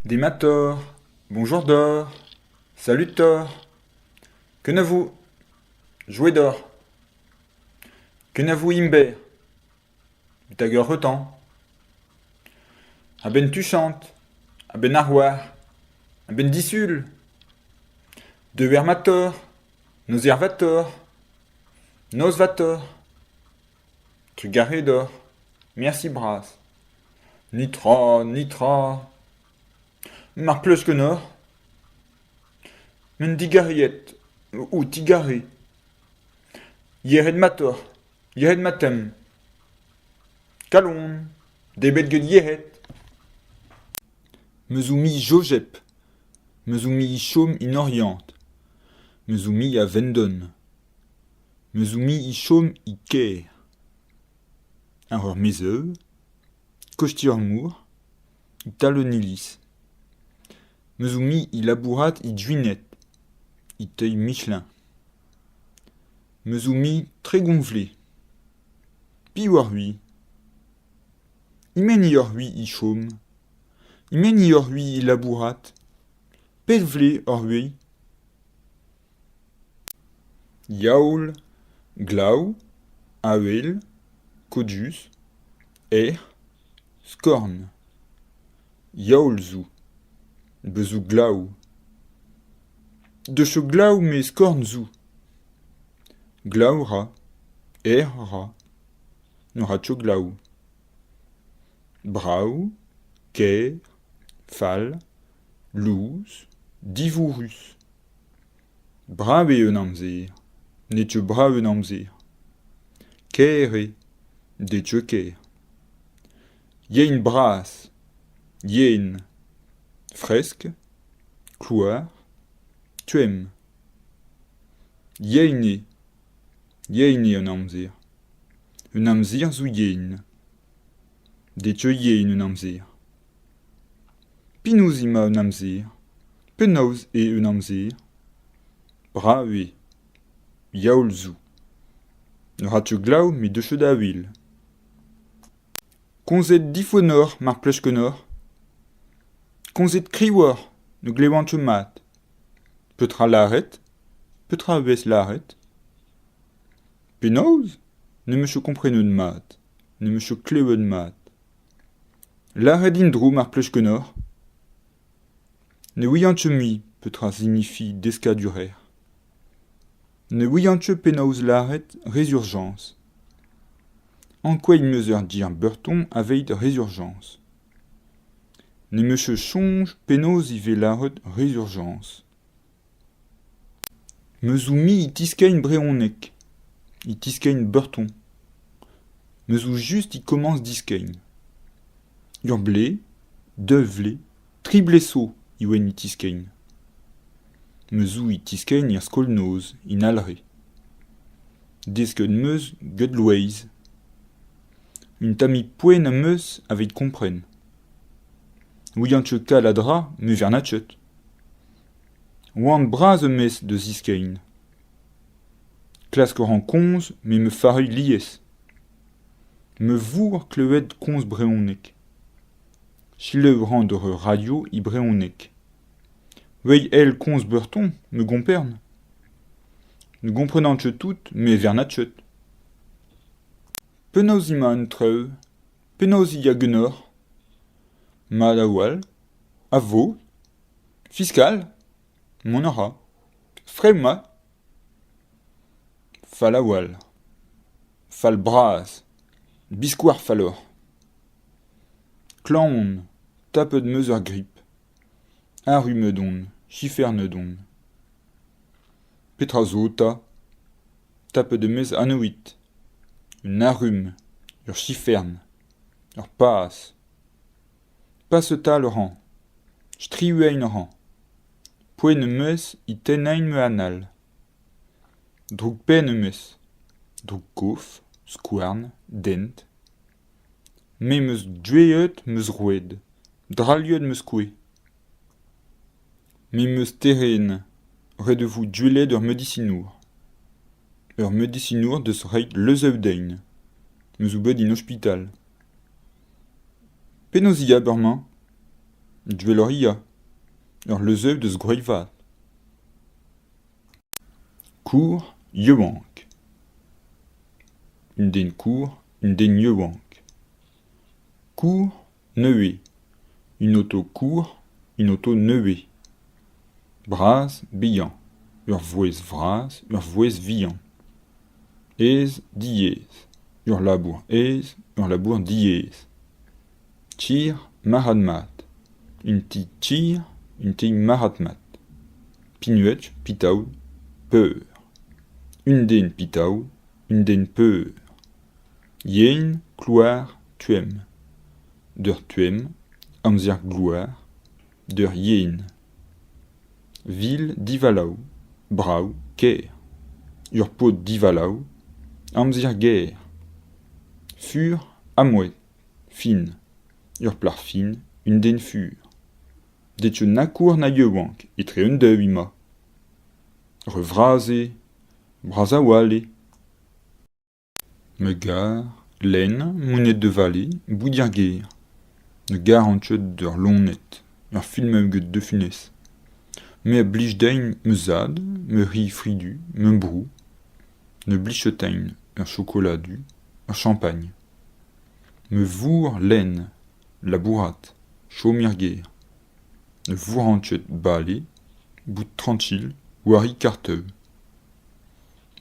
Demat Bonjour deoc'h Salud deoc'h Kenavo Jouer deoc'h Kenavo Imber Betek ur reutañ A-benn tuchant A-benn ar c'hoar A-benn disul Dever mat oc'h Noz-ervat oc'h Noz-vat oc'h Trugarez deoc'h Mersi bras Netra, netra. Mar pleusk ganeoc'h. Un digariet, ho tigare. Yec'hed matoc'h, yec'hed matemp. Kalon, debret get yec'hed. Me zo mi Jojep. Me zo mi chom en Oriant. Me zo mi a Vendon. Me zo mi chom e kêr. Ar ur mezeu, kosti ur mor, e-tal un iliz. Me zo mi e labourat e Gwened, e teuy Michelin. Me zo mi 30 vloaz. Piv oc'h-c'hwi ? E-men eo oc'h-c'hwi e chom ? E-men eo oc'h-c'hwi e labourat ? Pet vloaz oc'h-c'hwi ? Yaol, glav, avel, kodus, erc'h, skorn. Yaol zo. Bez zo glav. Deus ket glav met skorn zo. Glav 'ra, erc'h 'ra, ne ra ket glav. Brav, kaer, fall, lous, divourrus. Brav eo an amzer. N'eo ket brav an amzer. Kaer eo. N'eo ket kaer. Yen bras. Yen. Fresk. Klouar. Toemm. Yen eo. Yen eo an amzer. Un amzer zo yen. N'eo ket yen an amzer. Penaos emañ an amzer ? Penaos eo an amzer ? Brav eo. Yaol zo. Ne ra ket glav met deus ket avel. Komzet difonoc'h mar plij ganeoc'h. Komzet kreñvoc'h, ne glevan ket mat. Petra lâret ? Petra a vez lâret ? Penaos ? Ne'm eus ket komprenet mat. Ne'm eus ket klevet mat. Lâret en-dro mar plij ganeoc'h. Ne ouian ket mui petra signifi deskadurer. Ne ouian ket penaos lâret rezurjañs. Ankouaet 'm eus ur dir breton aveit rezurjañs. Ne'm eus ket soñj penaos e vez lâret rezurjañs. Me zo me e tiskein brezhoneg, e tiskein breton. Me zo just e komañs diskein. Ur blez, daou vlez, tri blez zo e oan e tiskein. Me zo e tiskein er skol-noz, en Alre. Desket 'm eus get Loeiz. Un tammig poent am eus aveit kompren. Ouian ket kalz a dra, me 'vern ket. Oan bras am eus da ziskein. Klask a ran komz met me farie lies. Me vourr klevet komz brezhoneg. Selaou a ran doc'h ur radio e brezhoneg. Wei èl komz breton, me gompren. Ne gomprenan ket tout met 'vern ket. Penaos emañ an traoù ? Penaos e ya ganeoc'h ? Mat a-walc'h. A vo. Fiskal ? Mont a ra. Frev-mat ? Fall a-walc'h. Fall bras. Biskoazh falloc'h. Klañv on. Tapet 'm eus ur grip. Arru 'meud on. Sifernet on. Petra zo 'ta ? Tapet em eus anoued. Un arrum. Ur sifern. Ur paz. Pas e-tal a ran. Strivañ a ran. Poent am eus e tennañ ma anal. Drouk-penn am eus. Drouk-kof, skouarn, dent. Me 'm eus dleet 'm eus roet. Drailhet 'm eus kouezh. Me 'm eus terren. Ret e vo gwelet ur medisinour. Ur medisinour deus reiñ leuzoù din. Me zo bet en ospital. Penaos e ya bremañ ? Dueloc'h ya. Ur leuzeu deus gwreg vat. Kour, yaouank. Un den kour, un den yaouank. Kour, nevez. Un oto kour, un oto nevez. Bras, bihan. Ur vouezh vras, ur vouezh vihan. Aes, diaes. Ur labour aes, ur labour diaes. Tir, marc'had-mat. Un ti tir, un ti marc'had-mat. Pinuetch, pitaod, peur. Un den pitaod, un den peur. Yen, klouar, tuem. D'ur tuem, amzer glouar, d'ur yen. Vil divalav, brav, kaer. Ur paotr divalav, amzer gaer. Fur, amoet, fin. Ur plac'h fin, un den fur. Detu na kour na yaouank, etre un daou emañ. Re vras eo, bras a-walc'h eo. Me 'gar lenn, monet da vale, bout er gêr. Ne garan ket ur loened, ur film get De Funès. Me a blij din ma zad, ma c'hi Fridu, ma bro. Ne blij ket din ur chokolad du, ur champagn. Me vourr lenn, labourat, chom er gêr. Ne vourran ket bale, bout trankil, c'hoari kartoù.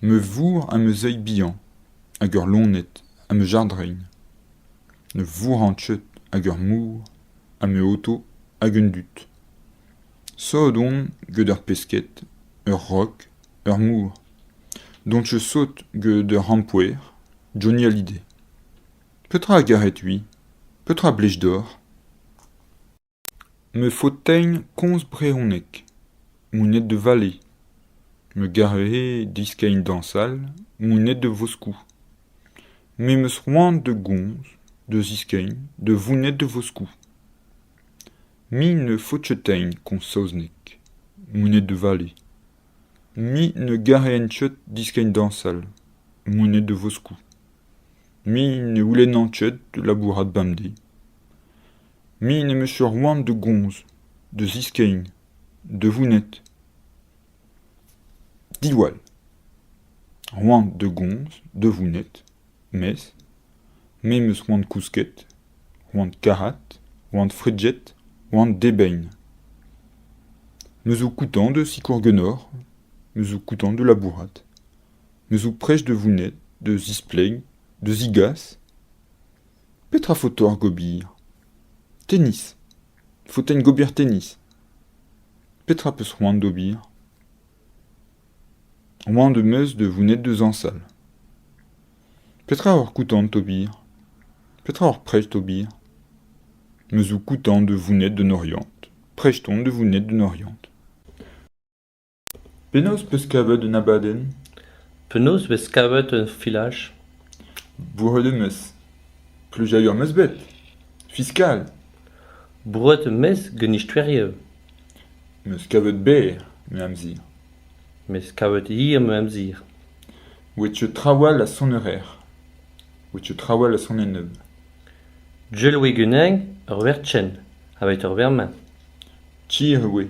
Me vourr ha ma zeuy bihan, hag ur loened, ha ma jardrin. Ne vourran ket hag ur mor, ha ma oto, hag an dud. Sot on gant ar pesked, ur roc'h, ur mor. N'on ket sot gant ur c'hrampouezh, Johnny Hallyday. Petra a garit-c'hwi ? Petra a blij deoc'h ? Me faotein komz brezhoneg, monet da vale. Me garehe deskiñ dañsal, monet da Voskou. Me 'm eus c'hoant da gomz, da zeskiñ, da vonet da Voskou. Me ne faot ket din komz saozneg, monet da vale. Me ne garehen ket deskiñ dañsal, monet da Voskou. Me ne c'houlennan ket labourat bemdez. Me n'em eus ket c'hoant da gomz, da zeskiñ, da vonet. Diwall ! C'hoant da gomz, da vonet, mes me 'm eus c'hoant kousket, c'hoant karat, c'hoant frijet, c'hoant debriñ. Me zo kontant da sikour ganeoc'h, me zo kontant da labourat. Me zo prest da vonet, da zispleg, da zegas. Petra faot deoc'h ober ? Tennis. Faot din ober tennis. Petra 'peus c'hoant d'ober ? C'hoant am eus da vonet da zañsal. Petra oc'h kontant d'ober ? Petra oc'h prest d'ober ? Me zo kontant da vonet d'an Oriant. Prest on da vonet d'an Oriant. Penaos 'peus kavet an abadenn ? Penaos 'vez kavet ur filaj ? Bourret em eus. Plijadur am eus bet. Fiskal. Bourret em eus gant istoerioù. 'M eus kavet berr ma amzer. 'M eus kavet hir ma amzer. 'Oa ket trawalc'h a sonerezh. 'Oa ket trawalc'h a sonennoù. Gwell e oa ganin ur werchenn evit ar wech-mañ. Ker e oa.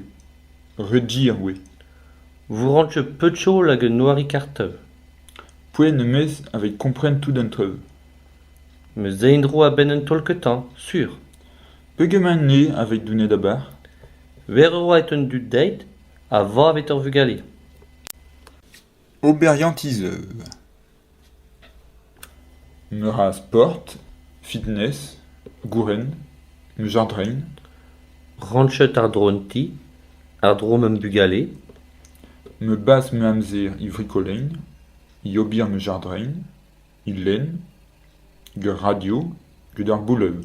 Re ger e oa. 'Vourran ket peutchol hag un c'hoari kartoù. Poent am eus evit kompren tout an traoù. Me 'z ay en-dro a-benn an taol kentañ, sur. Pegement eo evit donet a-barzh ? Ur eo aet an dud dezhi ha va evit ar vugale. Oberiantiz Me ra sport, fitness, gouren, ma jardrin. Rañchet àr-dro an ti, àr-dro ma bugale. Me bas ma amzer e vrikolein, e ober ma jardrin, e lenn, gant radio, gant ar gouloù.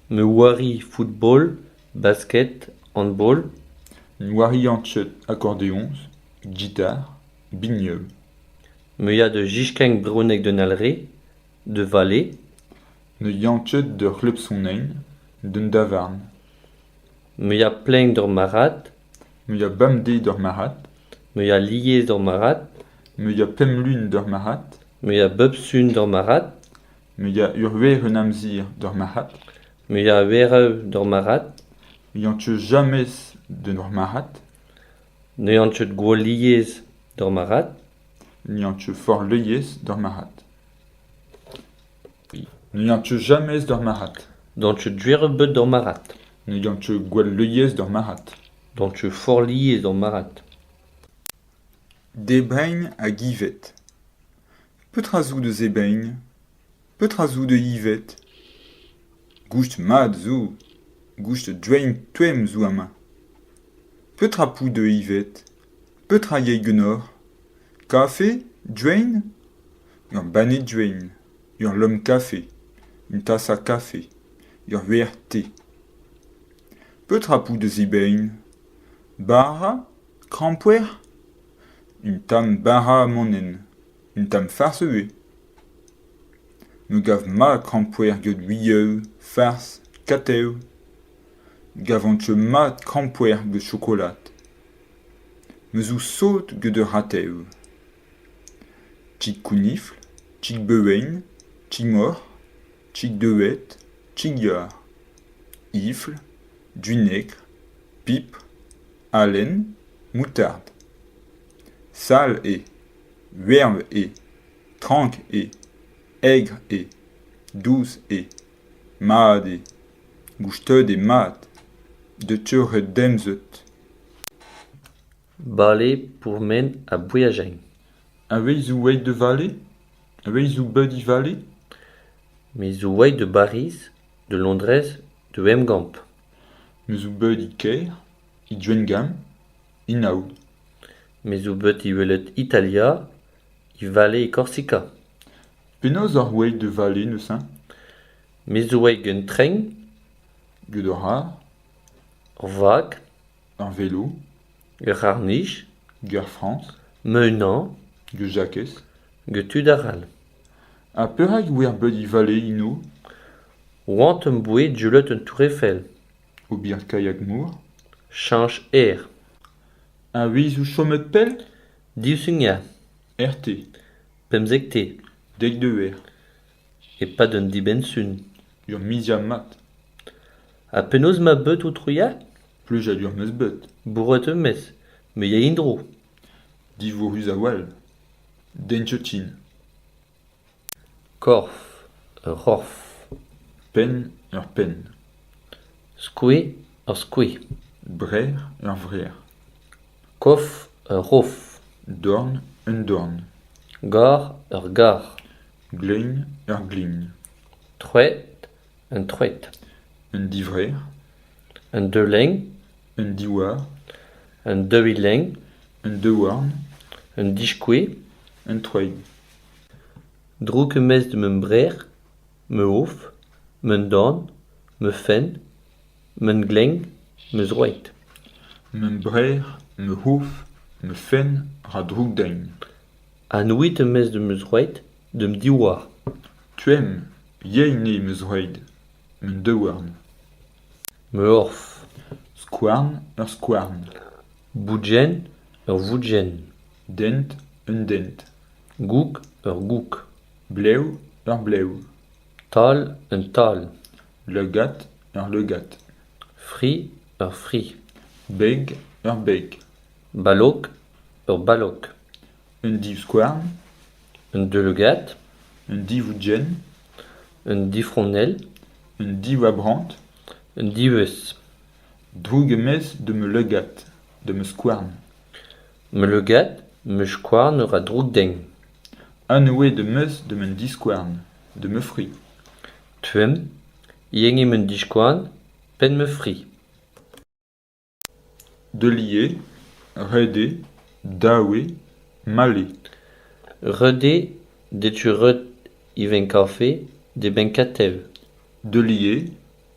Me 'oari football, basket, handball. Ne c'hoarian ket akordeoñs, gitar, binioù. Me ya da zeskiñ brezhoneg d'an Alre, da vale. Ne yan ket d'ur c'hlub-soniñ, d'un davarn. Me ya plaen d'ur marc'had. Me ya bemdez d'ur marc'had. Me ya lies d'ur marc'had. Me ya pemp lun d'ur marc'had. Me ya bep sizhun d'ur marc'had. Me ya ur wech an amzer d'ur marc'had. Me ya a-wechoù d'ur marc'had. Ne yan ket james d'ur marc'had. Ne yan ket gwall lies d'ur marc'had. Ne yan ket forzh lies d'ur marc'had. Ne yan ket james d'ur marc'had. N'an ket gwir ebet d'ur marc'had. Ne yan ket gwall lies d'ur marc'had. N'an ket forzh lies d'ur marc'had. Debriñ hag evet. Petra zo da zebriñ ? Petra zo da evet ? Goust mat zo, goust drein toemm zo amañ. Petra 'po da evet ? Petra 'yay ganeoc'h ? Kafe ? Drein ? Ur banne drein, ur lomm kafe, un tasad kafe, ur wech te. Petra 'po da zebriñ ? Bara ? Krampouezh ? Un tamm bara amanenn, un tamm farz ivez. Me 'gav mat krampouezh gant uioù, farz, katev. Ne gavan ket mat krampouezh gant chokolad. Me zo sot gant ar c'hatev. Kig konikl, kig bevin, kig moc'h, kig deñved, kig yar. Ifl, gwinêgr, pipr, halen, moutard. Sall eo, gwerv eo, trank eo, aer eo, dous eo, mat eo, Goustet eo mat, Deuet eo re demz. Bale, pourmen ha beajiñ. A-wech zo aet da vale ? A-wech zo bet é vale ? Me zo aet da Bariz, da Londrez, da Wengamp. Me zo bet e kêr, e Gwengamp, e Naod. Me zo bet é welet Italia, é vale e Korsika. Penaos oc'h aet da vale neuze ? Me zo aet gant tren. Gant ur c'harr. Ur vag. Ur velo. Ur c'harr-nij. Gant ar Frañs. Ma-unan. Gant Jakez. Gant tud arall. Ha perak e oer bet é vale eno ? C'hoant am boa gwelet an Tour Eiffel. Ober kayak-mor. Cheñch aer. A-wezhioù chomet pell ? Div sizhuniad. RT. Pemzektez. Dek devezh. E-pad un dibenn-sizhun. Ur miziad mat. Ha penaos emañ bet ho troiad ? Plijadur 'm eus bet. Bourret eo hennezh, me 'yay en-dro. Divourrus a-walc'h. Den ket Korf, ur c'horf. Penn ur penn. Skoaz, ur skoaz. Brec'h ur vrec'h. Kof, ur c'hof. Dorn un dorn. Gar, ur gar. Glin ur glin. Troad, un troad. Un divrec'h. Un daolenn. Un divhar. Un daoulenn. Un daouarn. Un diskouez. Un troad. Drouk am eus da ma brec'h, ma c'hof, ma dorn, ma fenn, ma glin, ma zroad. Ma brec'h, ma c'hof, ma fenn 'ra droug din. Anoued am eus da ma zroad, da'm divhar. Toemm, yen eo ma zroad, ma daouarn. Ma c'horf. Skouarn ur skouarn. Bougenn, ur vougenn. Dent un dent. Goûg, ur goûg. Blev ur blev. Tal, un tal. Lagad ur lagad. Fri, ur fri. Beg ur beg. Balok, ur balok. Un divskouarn. Un deulogad. Un divougenn. Un difronell. Un divabrant. Un diweuz. Droug am eus da ma lagad, da ma skouarn. Ma lagad, ma skouarn a ra droug din. Anoued am eus da ma divskouarn, da ma fri. Toemm, yen eo ma divskouarn, penn ma fri. Deuliet, ret eo, dav eo, mall eo. Ret eo deoc'h ret evañ kafe, debriñ katev. Deuliet,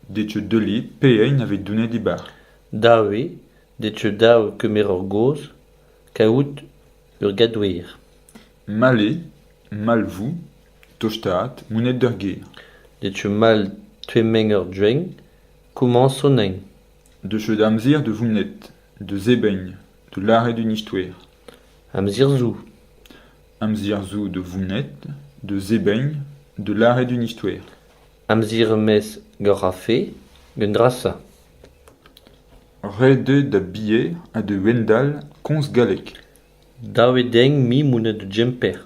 deoc'h deuliet paeañ evit donet e-barzh. Dav eo deoc'h dav kemer ur gaoz, kaout ur gador. Mall eo, mall 'vo, tostaat, monet d'ar gêr. Deoc'h mall tommañ ur draen, komañs sonenn. Deoc'h amzer da vonet, da zebriñ, da lâret un istor. Amzer zo. Amzer zo da vonet, da zebriñ, da lâret un istor. Amzer am eus gant ar c'hafe, gant dra-se. Ret eo da Bier ha da Wendal komz galleg. Dav eo din-me monet da Gemper.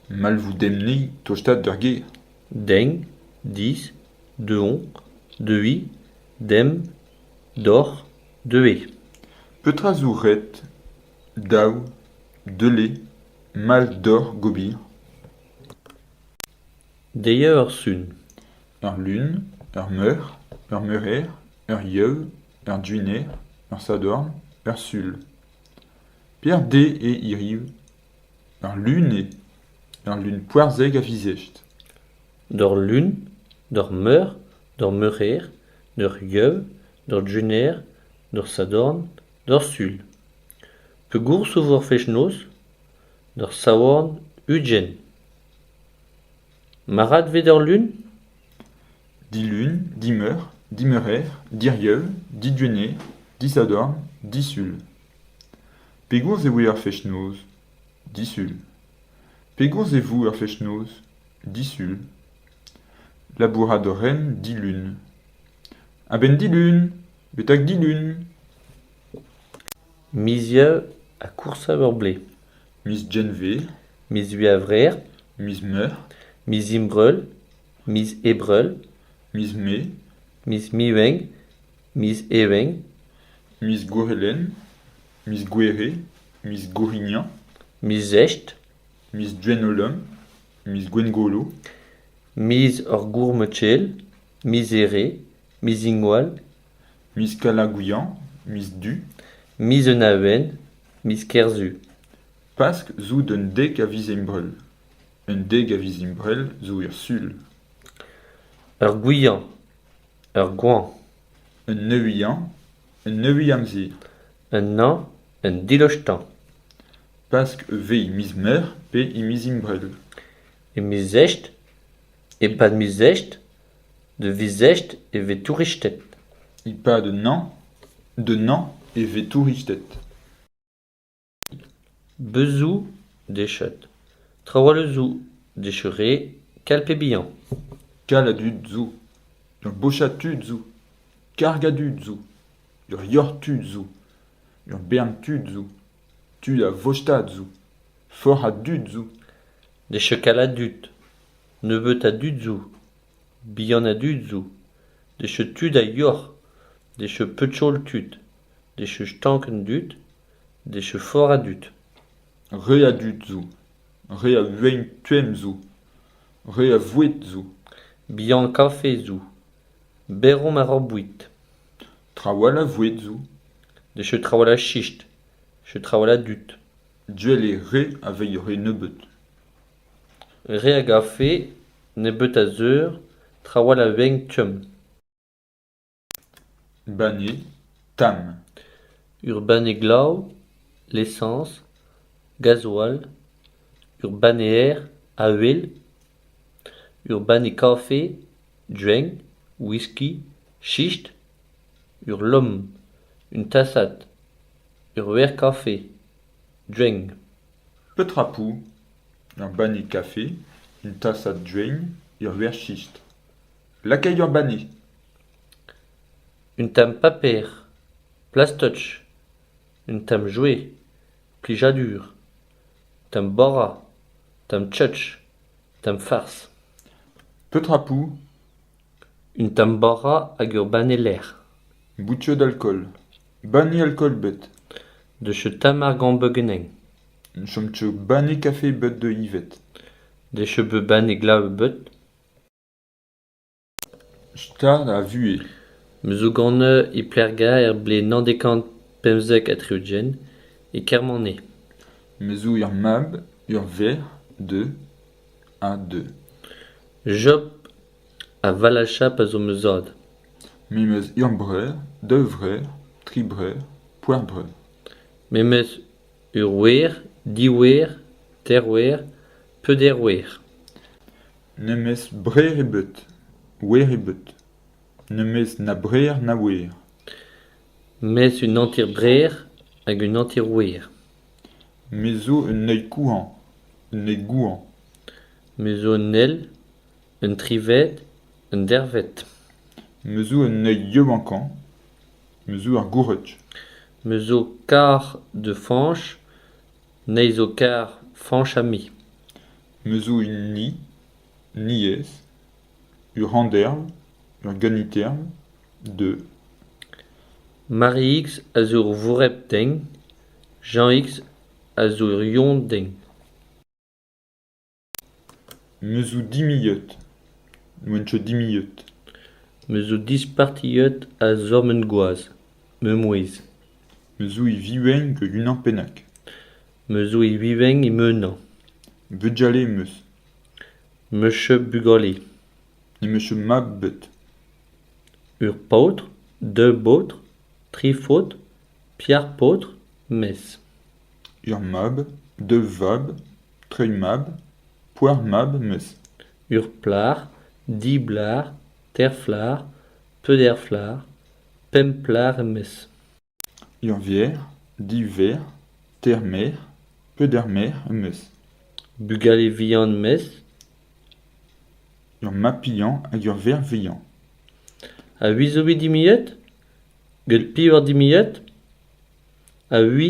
Mall 'vo dimp-ni tostaat d'ar gêr. Deñ, dis, dehont, deuiñ, demp, deoc'h, deuet. Petra zo ret, dav, dle, mall deoc'h ober ? Deiz ur sizhun. Ur Lun, ur Meurzh, ur Merc'her, ur Yaou, ur Gwener, ur Sadorn, ur Sul. Pevar deiz eo hiziv. Ur Lun eo. Ur Lun pevarzek a viz East. D'ur Lun, d'ur Meurzh, d'ur Merc'her, d'ur Yaou, d'ur Gwener, d'ur Sadorn, d'ur Sul. Pegoulz e vo ar fest-noz ? D'ur Sadorn 20. Marvat e vez d'ur Lun ? Dilun, dimeurzh, dimerc'her, diriaou, digwener, disadorn, disul. Pegoulz e voe ar fest-noz ? Disul. Pegoulz e vo ar fest-noz ? Disul. Labourat a ran dilun. A-benn dilun ! Betek dilun ! Miz Yaou ha koursañ ur blez. Miz Genver. Miz C'hwevrer. Miz Meurzh. Miz Ebrel, miz Ebrel. Miz Mae. Miz Meven, miz Even. Miz Gourhelen, miz Gouhere, miz Gourignañ. Miz East. Miz Gwenholom, miz Gwengolo. Miz ar Gourmetchel, miz Here, miz Ingoal. Miz Kalañ-Gouiañv, miz Du. Miz an Aven, miz Kerzu. Pask zo d'un dek a viz Ebrel. Un dek a viz Ebrel zo ur Sul. Ur goañv, ur goañv. Un neuiañ, un neuiñ-amzer. Un hañv, un dilostañ. Pask e vez e miz Meurzh pe e miz Ebrel. E miz East, e-pad miz East, da viz East e vez touristed. E-pad un hañv, d'un hañv e vez touristed. Bez zo dechet. Trawalc'h zo dechet re, kalz pe bihan. Kalz a dud zo. Ur bochad tud zo. Karg a dud zo. Ur yoc'h tud zo. Ur bern tud zo. Tud a vostad zo. Forzh a dud zo. Dechet kalz a dud. Nebeut a dud zo. Bihan a dud zo. Dechet tud a-yoc'h. Dechet peurholl tud. Dechet stank an dud. Dechet forzh a dud. Re a dud zo. Re a wein tomm zo. Re a voued zo. Bihan kafe zo. Berr omp àr ar boued. Trawalc'h a voued zo. Dechet trawalc'h a chistr. Dechet trawalc'h a dud. Gwell eo re aveit re nebeut. Re a gafe, nebeut a zour, trawalc'h a wein tomm. Banne, tamm. Ur banne glav, lesañs, gazoal, ur banne aer, avel, ur banne kafe, gwin, wiski, chistr, ur lomm, un tasad, ur werenn kafe, gwin. Petra 'po ? Ur banne kafe, un tasad gwin, ur werenn chistr. Lakait ur banne. Un tamm paper, plastoch, un tamm joa, plijadur, tamm bara, tamm chug, tamm farz. Petra 'po ? Un tamm bara hag ur banne laezh. Boutailhad alkool. Banne alkool ebet. Deus ket tamm argant ebet ganin. Ne chom ket banne kafe ebet da evet. Deus ket bet banne glav ebet. Stad a vuhez. Me zo ganet e Plergant er blez 1975 e Kermané. Me zo ur mab, ur verc'h, de ha de. Job a Valachap a zo ma zad. Me 'm eus ur breur, daou vreur, tri breur, pevar breur. Me 'm eus ur wreg, div wreg, teir wreg, peder wreg. Ne'm eus breur ebet, gwreg ebet. Ne'm eus na breur na gwreg. 'Meus un hanter-breur hag un hanter-wreg. Me zo un eil kozhañ, un eil gozhañ. Me zo un eil, un trivet, un deirvet. Me zo un eil yaouankañ. Me zo ur goureg. Me zo kar da Fañch, ni zo kar Fañch ha me. Me zo un ni, niez, ur c'henderv, ur geniterv, de. Mariig a zo ur voereb din, Jañig a zo ur eontr din. Me zo dimezet. N'oan ket dimezet. Me zo dispartiet a-zoc'h ma gwaz, ma mouezh. Me zo é vevañ gant unan bennak. Me zo é vevañ e ma-unan. Bugale 'm eus. 'Meus ket bugale. Ne'm eus ket mab ebet. Ur paotr, daou baotr, tri faotr, pevar paotr, 'meus. Ur mab, daou vab, tri mab, pevar mab 'm eus. Ur plac'h, div blac'h, teir flac'h, peder flac'h, pemp plac'h em eus. Ur verc'h, div verc'h, teir merc'h, peder merc'h am eus. Bugale vihan 'm eus. Ur mab bihan hag ur verc'h vihan. Ha c'hwi zo bet dimezet ? Get piv oc'h dimezet ? Ha c'hwi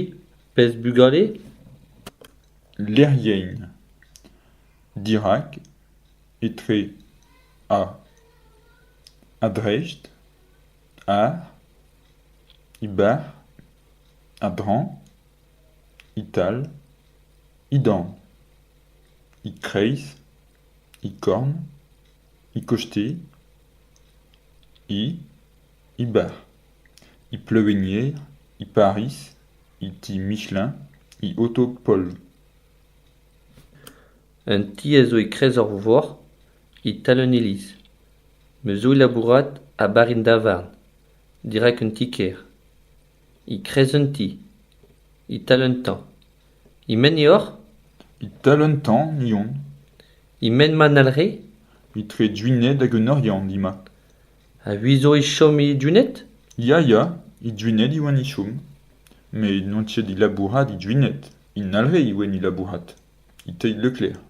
'peus bugale ? Lec'hienn dirak, etre ha a-dreist, ar, e-barzh, a-dreñv, e-tal, e-dan, e-kreiz, e-korn, e-kostez, e, e-barzh, e Pleuwigner, e Pariz, e ti Michelin, e oto Paul. Un ti a zo e-kreiz ur vourc'h, e-tal un iliz. Me zo o labourat a-barzh un davarn, dirak un ti-kêr. E-kreiz un ti, e-tal un tan. E-men eo oc'h ? E-tal un tan eh on. E-men emañ an Alre ? Etre Gwened hag an Oriant emañ. Ha c'hwi zo o chom e Gwened ? Ya, ya, e Gwened e oan o chom. Met n'on ket o labourat e Gwened, en Alre e oan o labourat, e ti Leclerc.